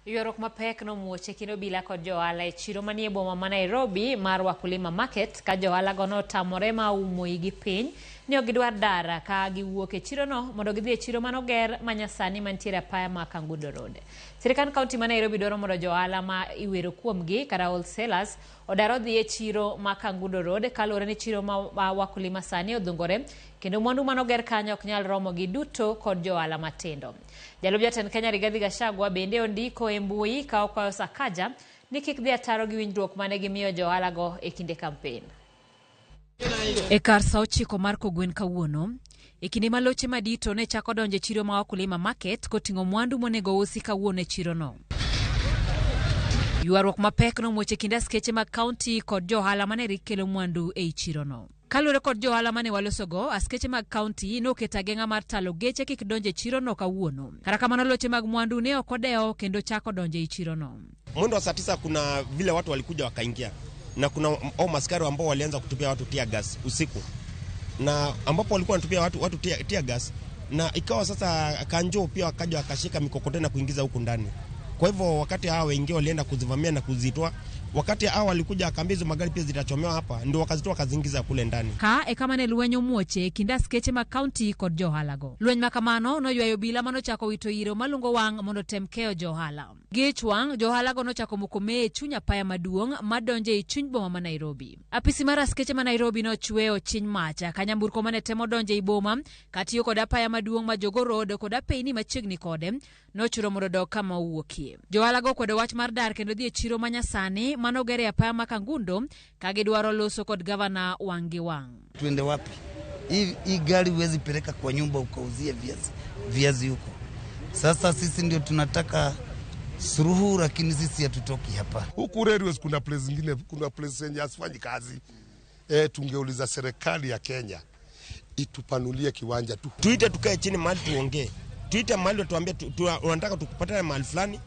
Ywaruok mapek nomuoch e kind obila kod johala e chiro manie boma ma Nairobi mar Wakulima Market ka johala go notamore ma oumo igi piny ni ok gidwar dar ka giwuok e chirono mondo gidhi e chiro manoger manyasani mantiere apaya ma Kangundo Road. Sirkand kaunti ma Nairobi dwaro mondo johala ma iwero kuomgi kata wholesalers odar odhi e chiro ma Kangundo Road kaluwore ni chiro ma Wakulima sani odhungore kendo mwandu manoger kanyo ok nyal romo gi duto kod johala matindo. Jalup jatend Kenya Rigathi Gachagua bende ondiko e mbui ka okwayo Sakaja ni kik dhi ataro gi winjruok mane gimiyo johalago e kinde kampen. E kar sa 9 mar kogwen kawuono, e kinde ma loche madito ne chako donjo e chiro ma Wakulima Market koting'o mwandu monego ousi kawuono e chirono. Ywaruok mapek nomuoch e kind askeche mag kaunti kod johala mane rik kelo mwandu ei chirono. Kaluwore kod johala mane walosogo, askeche mag kaunti noketo ageng'a mar talo geche kik donj e chirono kawuono. Kata kamano loche mag mwandu ne ok odewo kendo chako donjo ei chirono. Mwendo wa saa 9 kuna vile watu walikuja wakaingia na kuna au maskari ambao walianza kutupia watu tear gas usiku, na ambapo walikuwa wanatupia watu tear gas, na ikawa sasa kanjo pia wakaja wakashika mikokoteni na kuingiza huku ndani. Kwa hivyo wakati hao wengine walienda kuzivamia na kuzitoa, wakati hao walikuja akaambia hizo magari pia zitachomewa hapa, ndio wakazitoa wakaziingiza kule ndani. Ka e kama ne lweny omuoche e kind askeche mag kaunti kod johalago. Lweny ma kamano noywayo obila manochako wito iro malungo wang' mondo otem keyo johala. Gi ich wang', johalago nochako moko meye e chuny apaya maduong' madonjo ei chuny boma ma Nairobi. Apisi mar askeche ma Nairobi nochweyo chiny mach ka nyamburko mane temo donjo ei boma katiyo kod apaya maduong' ma Jogoo Road kod apeyni machiegni kode nochuno mondo odog kama owuokie. Johalago okwedo wach mar dar kendo dhi e chiro ma nyasani manoger e apaya ma Kangundo ka gidwaro loso kod gavana wang' gi wang'. Twende wapi? Hii gari huwezi peleka kwa nyumba ukauzie viazi huko. Sasa sisi ndio tunataka suluhu, lakini sisi hatutoki hapa. Huku railways kuna place zingine, kuna place zenye hazifanyi kazi. Tungeuliza serikali ya Kenya itupanulie kiwanja tu. Tuite tukae chini mahali tuongee. Tuite mahali tuambie wanataka tukupatane mahali fulani.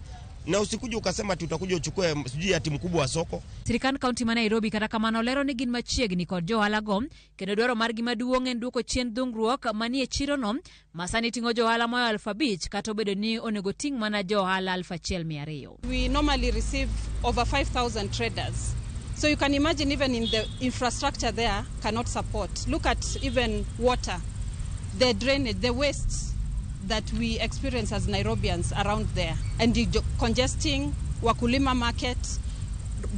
Na usikuje ukasema ati utakuja uchukue sijui ati mkubwa wa soko. Sirkand kaunti ma Nairobi kata kamano lero ni gin machiegni kod johalago kendo dwaro margi maduong' en duoko chien dhungruok manie chirono ma sani ting'o johala moyo 5,000 kata obedo ni onego ting' mana johala 1,200. We normally receive over 5,000 traders. So you can imagine even in the infrastructure there cannot support. Look at even water, the drainage, the waste that we experience as Nairobians around there. And the congesting Wakulima market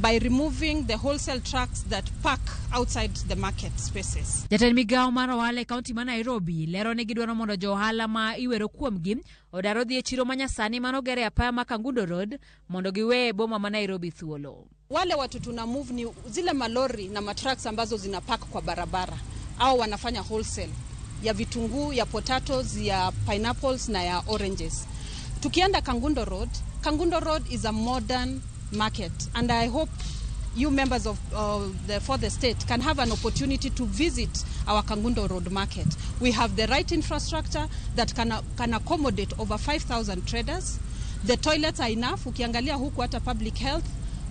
by removing the wholesale trucks that park outside the market spaces. Jatend migawo mar ohala e kaunti ma Nairobi lero ni gidwaro mondo jo ohala ma iwero kuomgi odar odhi e chiro ma nyasani manoger e apaya ma Kangundo Road mondo giwe boma ma Nairobi thuolo. Wale watu tuna move ni zile malori na matrucks ambazo zina park kwa barabara au wanafanya wholesale ya vitunguu, ya potatoes, ya pineapples na ya oranges. Tukienda Kangundo Road, Kangundo Road is a modern market and I hope you members of the fourth estate can have an opportunity to visit our Kangundo Road market. We have the right infrastructure that can accommodate over 5,000 traders. The toilets are enough. Ukiangalia huku hata public health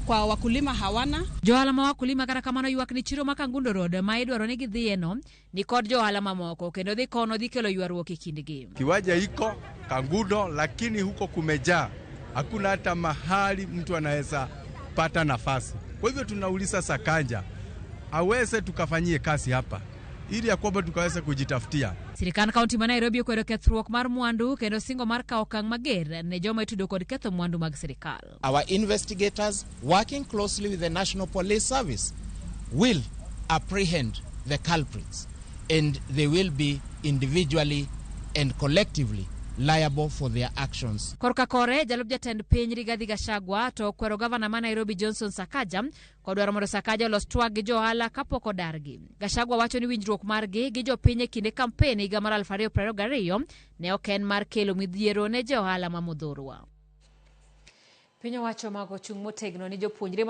kwa wakulima hawana. Johala ma wakulima kata kamano ywak ni chiro ma Kangundo Road ma idwaro ni gidhiye no ni kod johala mamoko kendo dhi kono dhi kelo ywaruok e kindgi. Kiwanja iko Kangundo lakini huko kumejaa. Hakuna hata mahali mtu anaweza pata nafasi. Kwa hivyo tunauliza Sakaja aweze tukafanyie kazi hapa ili ya kwamba tukaweze kujitafutia. Sirkand kaunti ma Nairobi okwedo kethruok mar mwandu kendo singo mar kawo okang' mager ne joma itudo kod ketho mwandu mag sirkal. Our investigators working closely with the National Police Service will apprehend the culprits and they will be individually and collectively liable for their actions. Korka kore, jalup jatend piny Rigathi Gachagua to okwero gavana ma Nairobi Johnson Sakaja kodwaro mondo Sakaja olos twak gi johala kapok odargi. Gachagua wacho ni winjruok margi gi jopiny e kinde kampen higa mar 2022 ne ok en mar kelo midhiero ne johala ma Muthurwa. Piny owacho omako chung' motegno ni jopuonjre